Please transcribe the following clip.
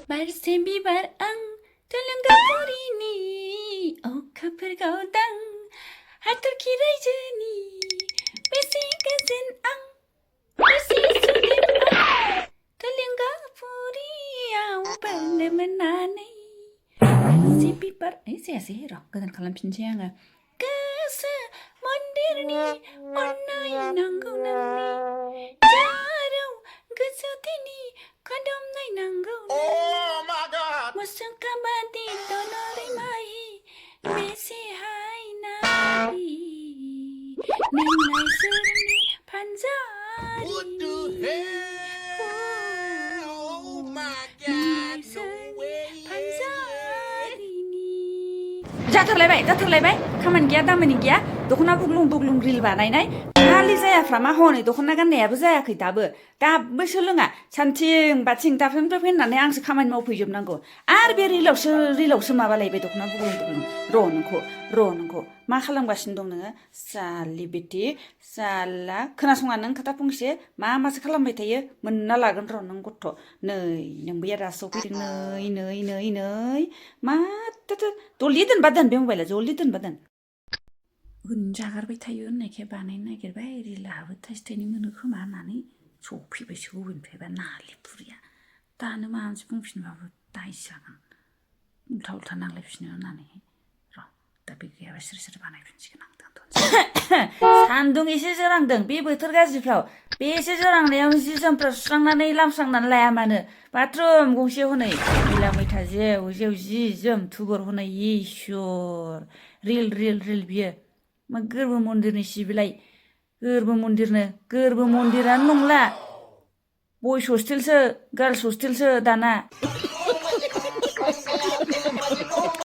बारसे बिबार आं थुलुंगाफुरिनि अखाफोरखौ दां हाथरखि रायजोनि बेसे गोजोन आं बेसे सुदेम आं थुलुंगाफुरियाव बारनो मोननानै बारसे बिबार जायासै र' गोदान खालामफिनसै आङो गोसो मन्दिरनि अननाय नांगौ नोंनि जारौ गोसोथिनि खादमनाय नांगौ मुसुखा बादि दलरै माहि बेसेहाय नारि नोंलाय सोरनि फानजारि नोंलाय सोरनि फानजारिनि जाथारलायबाय खामानि गैया दामानि गैया दख'ना बुग्लुं रिल बानायनाय खालि जायाफ्रा मा हनै दख'ना गाननायाबो जायाखै दाबो सोलोङा सानथिं बाथिं दाफिननिफ्राय फैनानै आंसो खामानि मावफैजोबनांगौ आरो बे रिलावसो माबालायबाय दख'ना बुग्लुं र' नोंखौ मा खालामगासिनो दं नोङो जालि बेटि जाल्ला खोनासङा नों खोथा फंसे मासो खालामबाय थायो मोनना लागोन र' नों गथ' नै नोंबैया दासो सफैदों नै मा जल्दि दोनबा दोन बे मबाइला जल्दि दोनबा दोन जागारबाय थायो होननायखाय बानायनो नागिरबाय रिलाबो थाइसे थाइनै मोनो खोमा होननानै सफैबायसो बबेनिफ्रायबा नालेबुरिया दानो माबा मोनसे बुंफिनबाबो दायसो जागोन उल्था नांलायफिनो होननानै र' दा बे गैयाबा सोर बानायफिनसिगोन आं सान्दुं एसे जोरांदों बे बोथोर गाज्रिफ्राव बे एसे जोरांनायाव जि जोमफ्रा सुस्रांनानै लामस्रांनानै लाया मानो बाथरुम गंसे हनै मैला मैथा जेव जि जोम थुबुर हनै इसोर रिल बियो मा गोरबो मन्दिरनि सिबिलाय गोरबो मन्दिरानो नंला बयस हस्टेलसो गार्लस हस्टेलसो दाना